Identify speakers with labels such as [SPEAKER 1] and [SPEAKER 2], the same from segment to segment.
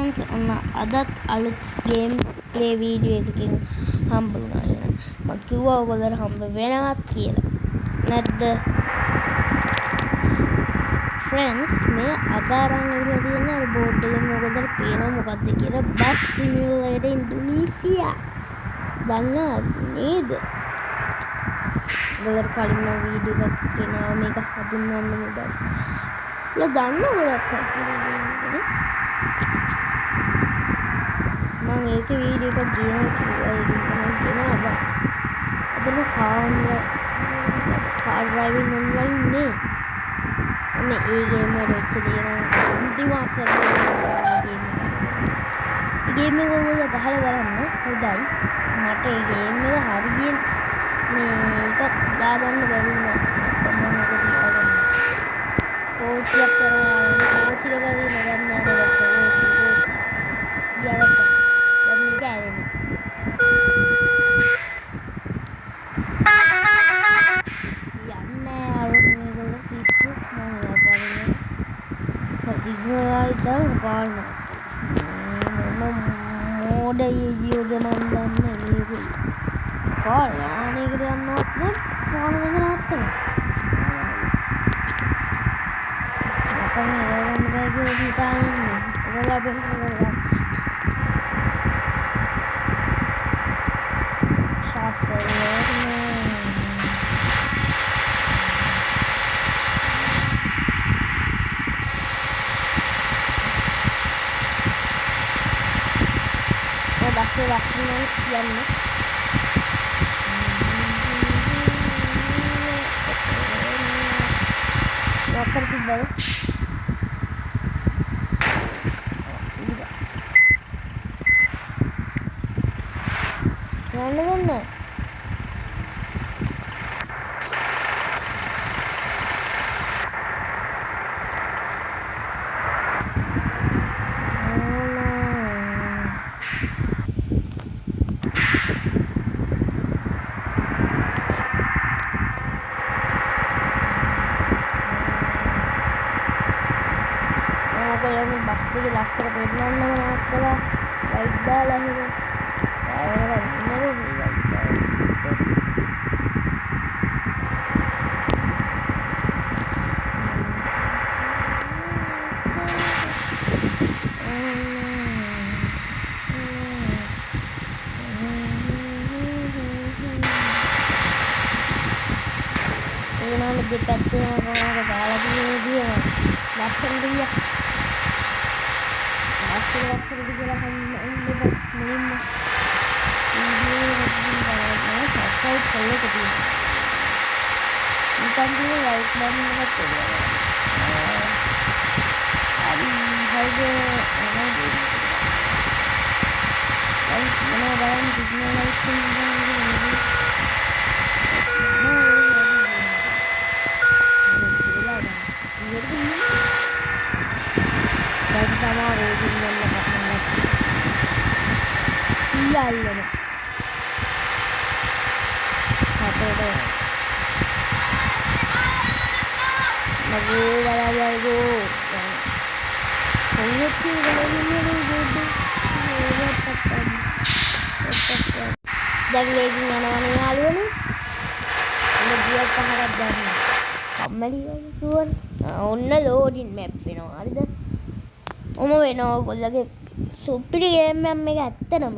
[SPEAKER 1] Friends, ඔන්න අදත් අලුත් ගේම් ප්ලේ වීඩියෝ එකකින් හම්බ වුණා එහෙනම්. මං කිව්වා ඔයගොල්ලන්ට හම්බ වෙනවත් කියලා. නැද්ද? ෆ්‍රෙන්ඩ්ස්, මේ අද අරන් ඇවිල්ලා තියෙන අර බෝඩ් එකෙන් ඔයගොල්ලන්ට පේනවා මොකද්ද කියලා. Bus simulator Indonesia. දන්නවද නේද? ඔයගොල්ලන්ට කලින් මම වීඩියෝ එකක් ගෙනාවා මේක හඳුන්වන්න මේ බස්. ඔයාලා දන්න ගොඩක් කට්ටිය මේ ගේම් එක නේ. මං ඒක වීඩියෝ එකක් ගේනවා කිව්වා. ඒකෙන් තමයි ගෙනාවා. අදම කාර් ඩ්‍රයිවිං ඔන්ලයින් නේ. අන්න ඒ ගේම් එක වෙච්ච දේ නම් අන්තිම අසරණ ගේම් එක. ඒ ගේම් එක ඔයගොල්ලෝ ගහලා බලන්න හොඳයි. මට ඒ ගේම් එක හරියෙන් මේක තියාගන්න බැරි වුණා. නැත්තම් මම මේක තියාගන්න. කෝච්චියක් කරනවා. කෝච්චි දෙකක් තියෙනවා. දැන් නෑ නේද? කෝච්චි කෝච්චි. ගියා දැක්කා. දැන් මේක ඇරෙනවා. යන්නේ යාළුවනේ මේගොල්ලෝ පිස්සු. මම යාපාරේ යනවා. සිග්නල් ලයිට් දාගෙන පාර නවත්තනවා. මොන මෝඩ අයියෝද මන් දන්නේ මේගොල්ලෝ. පාර යානයකට යන්නවත් නෑ. පාර මැද නවත්තනවා. මට මේ ගන්න බෑ කියලා හිතාගෙන ඉන්නේ. ඔයාලා අපෙන් කරලා ඔය බස් එක ලස්සන නම් කියන්න. මොකක් හරි තිබ්බද? තිබ්බා. යන්න දෙන්න. ඔයාලා බස් එකේ ලස්සන පෙන්නන්නම නවත්තලා ලයිට් දාලා එහෙම රෑ වෙනකන් ඉන්නකෝ මේ ලයිට් දාලා. සෝරි. පේනවනේ දෙපැත්තේම කොහොමද දාලා තියෙන විදිය ලස්සනට ගියා. ලස්සන ලස්සනට කියලා හම්බ මුලින්ම වීඩියෝ එකක් බලන්න සබ්ස්ක්‍රයිබ් කරලා එක තියෙනවා. නිකන් තියෙන ලයික් බටන් එකත් ඔබලා බලන්න. හරි හරිද මොනවද ලයික් මොනවා බලන්න සිග්නල් ලයිට් එක දැන් තමා රෝගින් යන්න පටන් ගත්තේ. සියල්ලම හතරට යනවා. මගෝ බලාගෝ කොහොමද දැන් වේගින් යනවනේ යාළුවනේ. ඔන්න ගියර් පහක් දාන්න. කම්මැලි වගේ කිව්වනේ. ඔන්න ලෝඩින් මැප් වෙනවා. හරිද? ඔම වෙනවා ඔයගොල්ලගේ සුපිරි ගේම් එකක් මේක ඇත්තටම.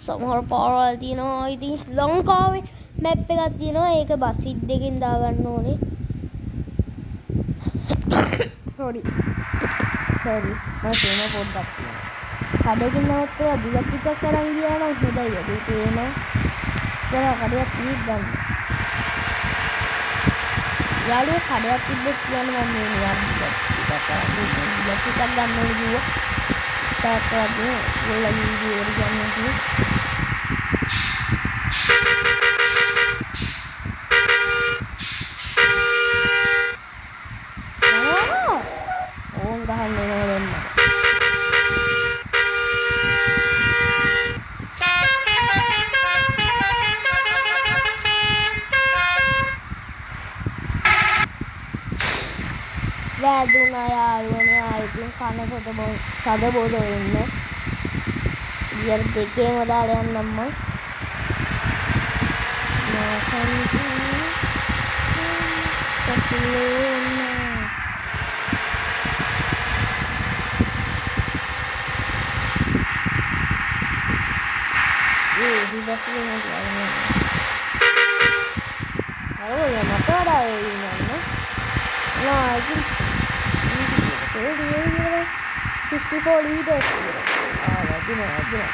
[SPEAKER 1] සමහර පාරවල් තියෙනවා. ඉතින් ලංකාවේ මැප් එකක් තියෙනවා. ඒක බස් දෙකෙන් දාගන්න ඕනේ. සෝරි සෝරි මම තේම පොඩ්ඩක් තියෙනවා. කඩකින් නවත්තලා බුලත් ටිකක් අරන් ගියා නම් හොඳයි. අද තේම ඉස්සරහ කඩයක් තියෙද්ද දන්නේ. යාළුවෝ කඩයක් තිබ්බොත් කියන්න මම මේ නියම් බුලත් ටිකක් අරන් ගිහින් බුලත් ටිකක් ගන්න ඕනේ කිව්වා. ස්ටාර්ට් කරලා ඔයගොල්ලෝ වීඩියෝ එකට ගන්න කිව්වා. ඕන් ගහන්න එනවා දැන් මට. වැදුනා යාළුවනේ ආයෙත්. කන සද බොද වෙන්න. ගියර් දෙකේම දාලා යන්නම් මං. සසලෝනා ඒ බස් එක නෑ. අර ඔය මට වඩා වේගින් යන්න. නා ඉතින් ඊසි එක තෙල් තියෙන කියලා 54 ලීටර්ස් කියලා. ආ වැදුනා වැදුනා.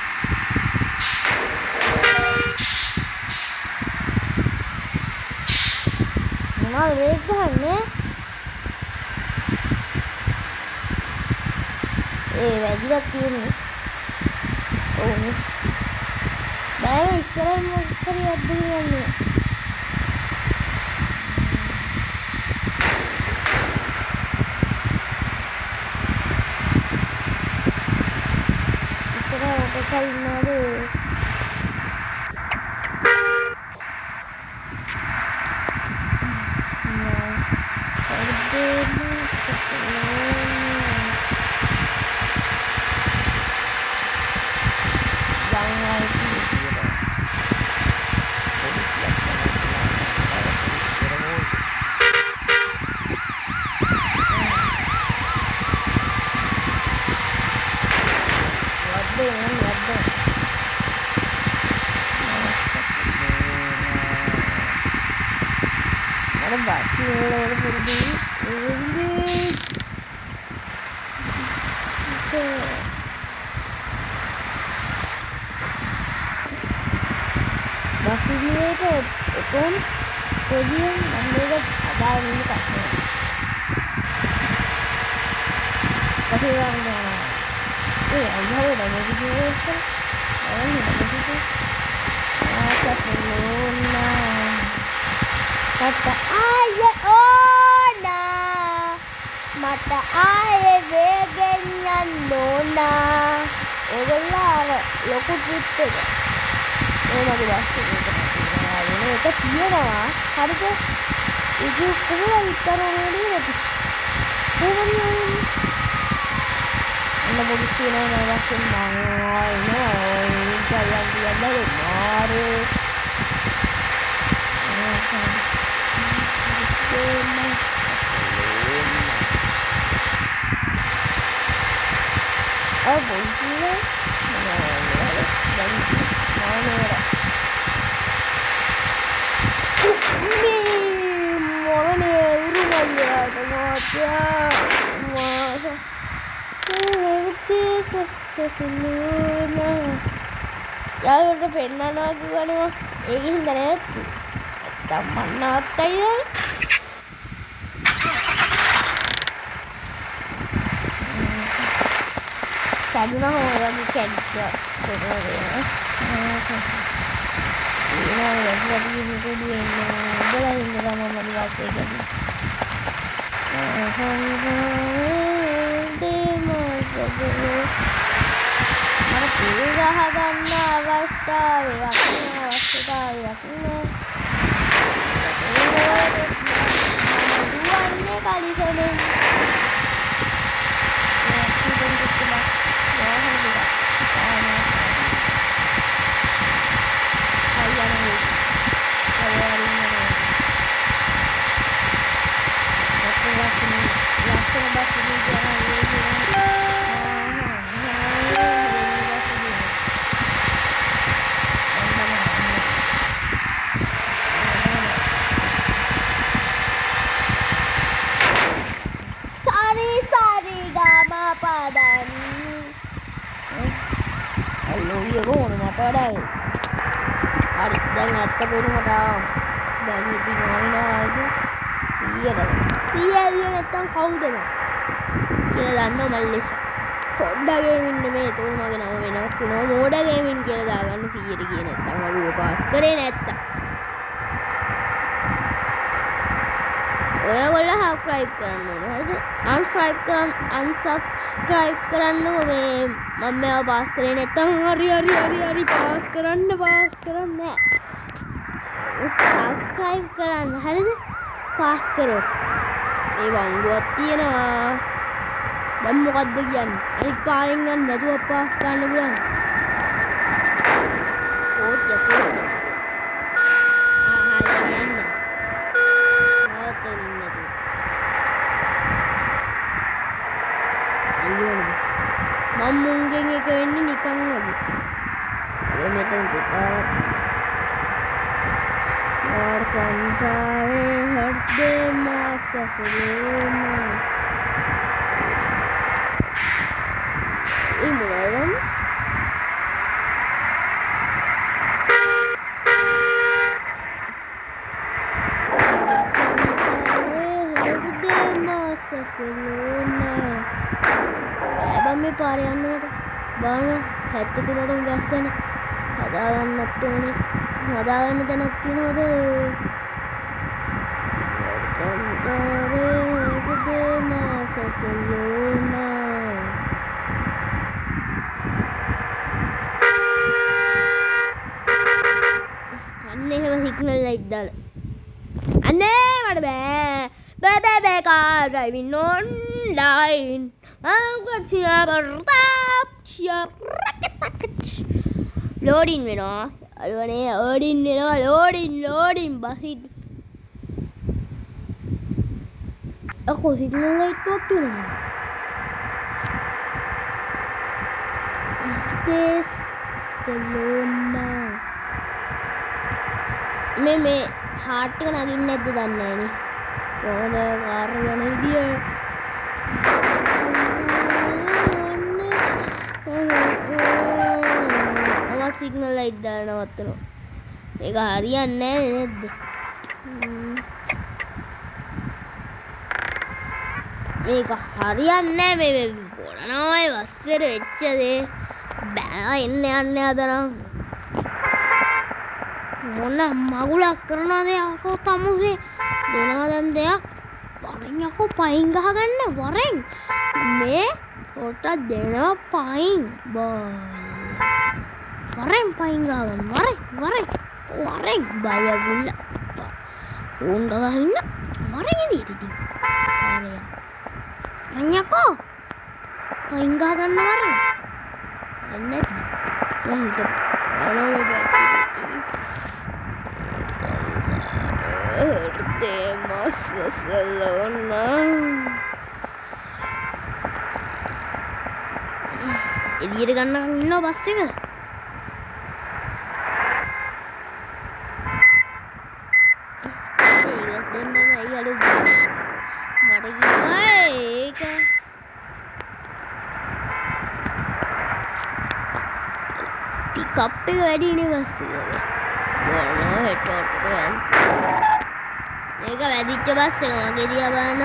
[SPEAKER 1] මොනවද බ්‍රේක් ගහන්නේ? ඒ වැදිලා තියෙන්නේ. ඔව්නේ. බෑ ඉස්සරහින් මොකක් හරි වැද්දගෙන යන්නේ. ඉස්සරහ මොකක් හරි ඉන්නවද? බස් සිමියුලේටර් කොහොම පොඩියෙන් මම මේක හදාගෙන ඉන්න කස්ටමර්. පස්සේ වගේ යනවා. ඒ අයියෝ ඩබල් ජීවස් කරා. බලන්න ඩබල් ජීවස්. ආසසලෝනා. මට ආයේ ඕනා. මට ආයේ වේගෙන් යන්න ඕනා. ඔයගොල්ලෝ අර ලොකු ට්‍රිප් එක. ඒ මගේ බස් එක තියෙනවා. වෙන එක තියෙනවා. හරිද? ඒක කොහොමද විතර ඕනේ නැති. කොහොමද යන්නේ? අන්න පොලිසිය එනවා මම බස් එකෙන් මං එනවා. ඔය යන්න යන්න මාරේ. අර පොලිසිය නෑ දැන් මේ මොරනේ උරුමයියාට මාත්‍යා මාස සසසලෝනා යාළුවට පෙන්නනවා කිව්වනේ මං. ඒකෙන් හින්දා නැවැත්තුවේ. නැත්තම් මං නවත්තයිද? කැඩුනම ඔය වගේ කැඩිච්ච පොරව වෙනවා. එනවා වැඩි වැඩි කුඩු එන්නේ. උඹලා හින්දා තමයි මගේ බස් එක කැඩුනේ. මට තෙල් ගහ ගන්න අවස්ථාවක් නෑ, අවශ්‍යතාවයක් නෑ. මම දුවන්නේ කලිසමෙන්. මේ ඇක්සිඩන්ට් වෙච්ච බස් වාහන දෙකක්. හරි යනවා. හරි අරින්න. ලස්සන බස් එකේ යනවා සරි සරි ගම පදන්. අල්ලෝ කොහොමද මට වඩා වෙයි. හරි දැන් ඇත්ත පෙනුමට ආවම දැන් ඉතින් අනිනවා ඉතින් 100ට 100 ඇවිල්ලා නැත්තම් කවුද මං කියලා දන්නවා මල්ලේෂා. පොඩ්ඩක් ගේමින් නෙමෙයි, එතකොට මගේ නම වෙනස් කරනවා මෝඩා ගේමින් කියලා දාගන්න 100ට ගියේ නැත්තම් අරුව පාස් කරේ නැත්තම්. ඔයගොල්ලෝ සබ්ස්ක්‍රයිබ් කරන්න ඕනේ හරිද? අන්සබ්ස්ක්‍රයිබ් කරන්න අන්සබ්ස්ක්‍රයිබ් කරන්නකෝ. මේ මම මේවා පාස් කරේ නැත්තම් හරි හරි හරි හරි පාස් කරන්න පාස් කරන්න නෑ. සබ්ස්ක්‍රයිබ් කරන්න හරිද? පාස් කරොත් ඒ වංගුවක් තියෙනවා. දැන් මොකද්ද කියන්නේ? අනිත් පාරෙන් යන්න නැතුව අප්පා ගන්න පුළුවන්. පෝච්ච පෝච්ච. ආහා දැන් යන්න. නවත්තගෙන ඉන්න නැතුව. අයියෝ මම මුංගෙන් එක වෙන්නේ නිකන් වගේ. ඔය මෙතන දෙපාරක් වාර සංසාරේ හෘදේ මාසසලෝනා. ඒ මොනවද වන්නේ? සංසාරේ හෘදේ මාසසලෝනා. බං මේ පාරේ යන්න මට බලන්න 73ටම වැස්සනේ. හදාගන්නත් ඕනේ. හදාගන්න තැනක් තියෙනවද? සංසාරේ හෘදේ මාසසලෝනා. අන්න එහෙම සිග්නල් ලයිට් දාලා. අනේ මට බෑ. බෑ බෑ බෑ කාර් ඩ්‍රයිවිං ඔන්ලයින්. ලෝඩින් වෙනවා. අලුවනේ ලෝඩින් වෙනවා. ලෝඩින් ලෝඩින් බසින්. අකෝ සිග්නල් ලයිට් ඔත් වෙනවා. This සලෝනා. මේ මේ හાર્ට් එක නගින්නේ නැද්ද දන්නේ නෑනේ. කොහොමද කාර් යන විදිය? මම සිග්නල් ලයිට් දාලා නවත්තනවා. මේක හරියන්නේ නෑ නේද? මේක හරියන්නේ නෑ. මේ මේ බොලනවායි වස්සර වෙච්ච දේ. බෑ එන්න යන්න හදනවා. මොන මගුලක් කරනවද යකෝ තමුසේ? දෙනවා දැන් දෙයක්. වරෙන් යකෝ පයින් ගහගන්න වරෙන්. මේ හොට දෙනවා පයින්. බා වරෙන් පයින් ගහගන්න. වරෙන් වරෙන් වරෙන් බයගුල්ල. ඕන් ගහගෙන වරෙන් එළියට ඉතින්. වරෙන්. වරෙන් යකෝ. පයින් ගහගන්න වරෙන්. එන්නේ නැද්ද? මං හිතපන්. අනෝ බැරි. හෘදේ මස්සසලෝනා. එළියට ගන්නකම් ඉන්නවා බස් එක. ඒක දෙන්නම ඇයි අලු මට කිව්වා ඒක. පිකප් එක වැඩි නේ බස් එකේ. මොනවා හෙට ඔට්ටු බස්. මේක වැදිච්ච බස් එක මගේ දිහා බලන්න.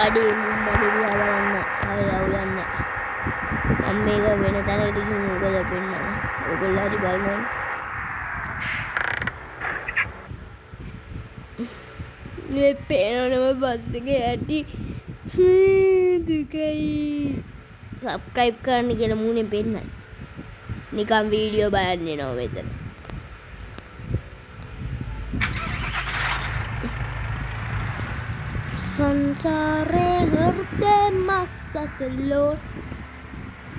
[SPEAKER 1] අඩේ මුන් මගේ දිහා බලන්න. හරි අවුලක් නෑ. මම මේක වෙන තැනකට ගිහින් ඔයගොල්ලෝ පෙන්නනවා. ඔයගොල්ලෝ හරි බලනවනේ. මේ පේනවනේ බස් එකේ ඇටි. දුකයි. සබ්ස්ක්‍රයිබ් කරන්න කියලා මූණෙන් පෙන්නන්න. නිකන් වීඩියෝ බලන්න එනවා මෙතන. සංසාරේ හෘදේ මස්සසලෝ.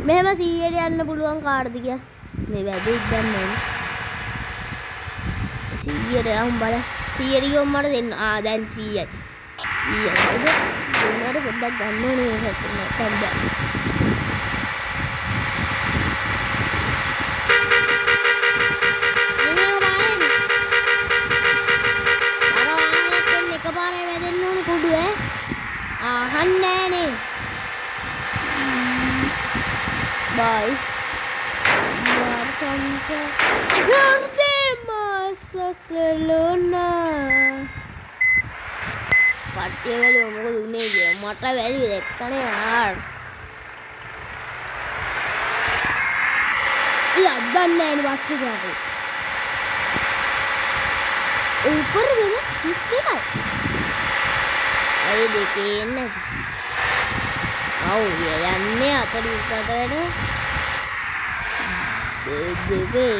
[SPEAKER 1] මෙහෙම 100ට යන්න පුළුවන් කාටද කියන්නේ? මේ වැදෙයිද දන්නේ නෑනේ. 100ට යමු බලන්න. 100ට ගියොත් මට දෙන්න. ආ දැන් 100යි. 100යි. හරිද? 100 වුණාට පොඩ්ඩක් ගන්න ඕනේ මේ පැත්තෙන් නැත්තම් බෑ. අහන්නේ නෑනේ. බයි. හෘදේ මස්සසලෝනා. කට්ටිය බැලුවා මොකද උනේ කියලා. මට බැලුවේ දැක්කනේ ආර්. ඊ අද්දන්නේ නෑනේ බස් එක යකෝ. උපර වෙන 32යි. අය දෙකේ එන්නේ නැති. ඔව් යන්නේ 44ට දෙකේ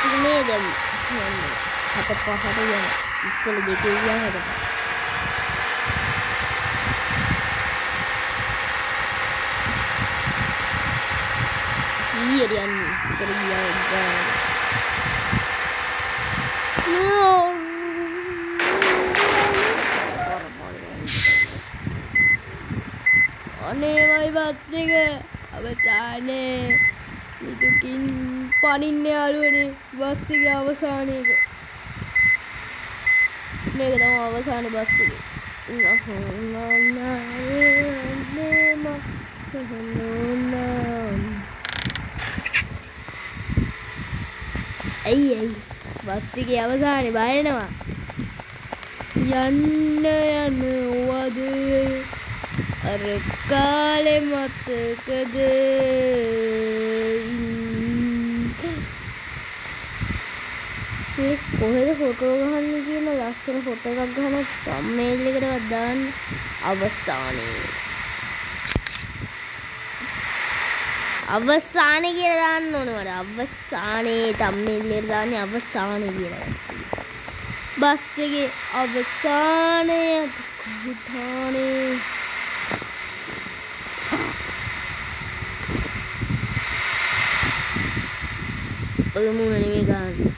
[SPEAKER 1] තුනේ දැන් යන්නේ. 65ට යනවා. ඉස්සෙල්ල දෙකේ ගියා 65. 100ට යන්නේ. ඉස්සර ගියා ගානට. අනේ මයි බස් එක අවසානයේ නිදුකින් පනින්න යාළුවනේ. බස් එකේ අවසාන එක. මේක තමයි අවසාන බස් එක. ඇයි ඇයි බස් එකේ අවසානයේ බය වෙනවා. යන්න යනවද අර කාලෙ මතකද? මේ කොහෙද ෆොටෝ ගහන්නේ කියලා ලස්සන ෆොටෝ එකක් ගහන තම්නේල් එකටවත් දාන්න. අවසානයේ අවසානයේ කියලා දාන්න ඕනේ මට. අවසානයේ තම්නේල් එකට දාන්නේ අවසානයේ කියලා. බස් එකේ අවසානය කොහෙදානේ? ඔය මූණ නෙමෙයි ගහන්නේ.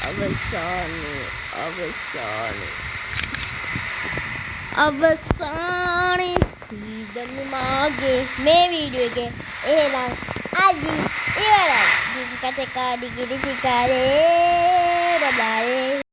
[SPEAKER 1] අවසානයේ අවසානයේ අවසානයේ දැන් මාගේ මේ වීඩියෝ එකේ එහෙනම් අද ඉවරයි. දිගට කඩි ගිරි චිකාරේ. බබායි.